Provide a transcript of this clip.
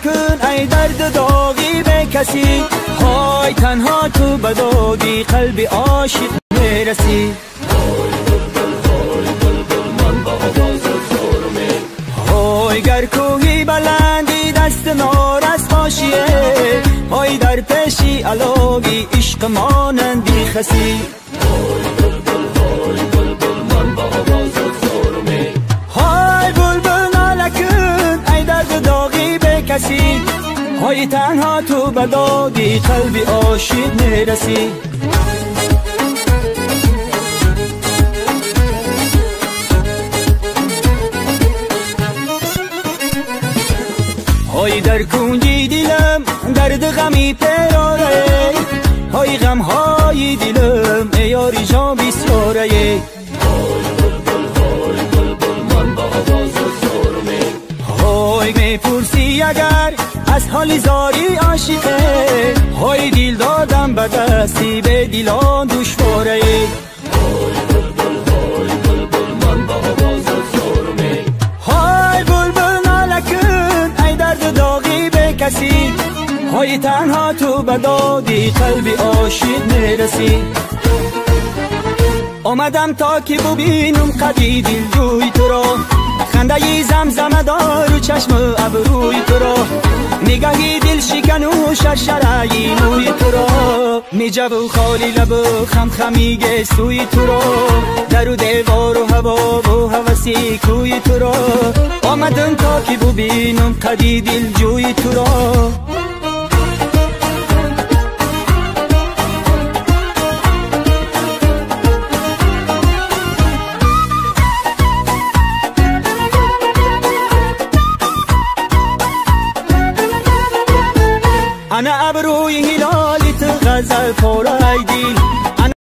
کن ای درد داغی به کسی، های تنها تو به دادی قلب عاشق میرسی. های گر کوهی بلندی دست نارس باشیه، های در پیشی علاوی عشق مانندی خسی. های بلبل ناله کن ای درد داغی به کسی، های تنها تو به دادی قلبی عاشق میرسی. های در کنجی دلم درد غمی پیراره، های غم های دلم ای یاری جان بسیاره. های میپرسی اگر از حال زاری عاشقه، های دل دادم به دستی به دلان دشواره. های بلبل ناله کن ای درد داغی به کسی، های تنها تو به دادی قلبی عاشق میرسی. آمدم تا که ببینم قدی دلجوی تو را، خنده زمزمه دار و چشم ابروی تو را، نگاهی دل شکن و شرشره موی تو را، میجو و خالی لب و خم خمی گسوی تو را، در و دیوار و هوا و هوسی کوی تو را، آمدم تا که ببینم قدی دلجوی تو را. انا ابروی هلالی تو غزل پارای دل،